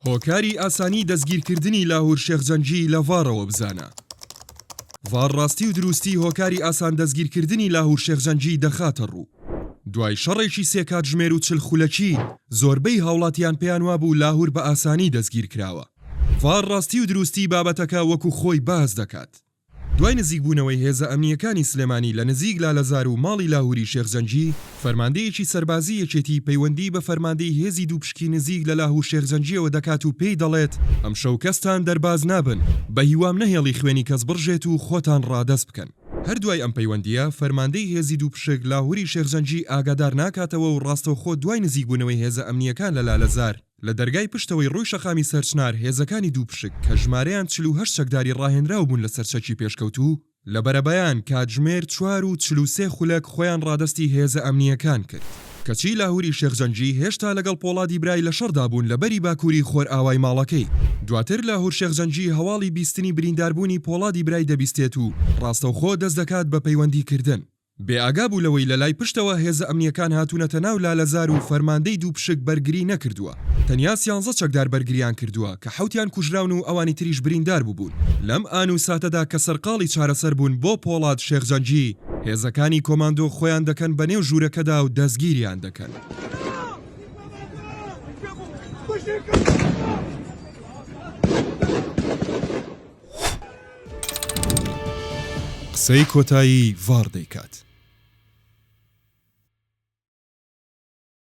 هۆکاری ئاسانی دەستگیرکردنی لاهور شێخ جەنگی لە ڤاڕەوە بزانە. ڤاڕ ڕاستی و دروستی هۆکاری ئاسان دەستگیرکردنی لاهور شێخ جەنگی دەخاتە ڕوو. دوای شەڕێکی سێ کاتژمێر و 40 خولەکی، زۆربەی هاوڵاتیان پێیان وابوو لاهور بە ئاسانی دەستگیرکراوە. ڤاڕ ڕاستی و دروستی بابەتەکە وەکو خۆی باس دەکات. دوای نزیکبوونەوەی هێزە ئەمنییەکانی سلێمانی لە نزیک لالەزار و ماڵی لاهوری شێخ جەنگی، فەرماندەیەکی سەربازی یەکێتی پەیوەندی بە فەرماندەی هێزی دووپشکی نزیک لە لاهور شێخ جەنگییەوە دەکات و پێی دەڵێت، ئەمشەو کەستان دەرباز نابن، بە هیوام نەهێڵی خوێنی کەس بڕژێت و خۆتان ڕادەست بکەن. هەر دوای ئەم پەیوەندییە، فەرماندەی هێزی دووپشک لاهوری شێخ جەنگی ئاگادار ناکاتەوە و ڕاستەوخۆ دوای نزیکبوونەوەی هێزە ئەمنییەکان لە لالەزار، لە دەرگای پشتەوەی ڕووی شەقامی سەرچنار هێزەکانی دووپشک کە ژمارەیان 48 چەکداری ڕاهێنراو بوون لەسەر چەکی پێشکەوتوو، لە بەرەبەیان کاتژمێر چوار و 43 خولەک خۆیان ڕادەستی هێزە ئەمنییەکان کرد. کەچی لاهوری شێخ جەنگی هێشتا لەگەڵ پۆڵادی برای لە شەڕدا بوون لە بەری باکووری خۆرئاوای ماڵەکەی. دواتر لاهور شێخ جەنگی هەواڵی بیستنی برینداربوونی پۆڵادی برای دەبیستێت و ڕاستەوخۆ دەست دەکات بە پەیوەندی کردن. بێ ئاگا بوو لەوەی لە لای پشتەوە هێزە ئەمنییەکان هاتوونەتە ناو لالەزار و فەرماندەی دووپشک بەرگری نەکردووە. تەنیا سیانزە چەکدار بەرگریان کردووە کە حەوتیان کوژراون و ئەوانی تریش بریندار بووبوون. لەم ئان و ساتەدا کە سەرقاڵی چارەسەر بوون بۆ پۆڵاد شێخ جەنگی، هێزەکانی کۆماندۆ خۆیان دەکەن بە نێو ژوورەکەدا و دەستگیریان دەکەن. قسەی کۆتایی ڤاڕ دەیکات.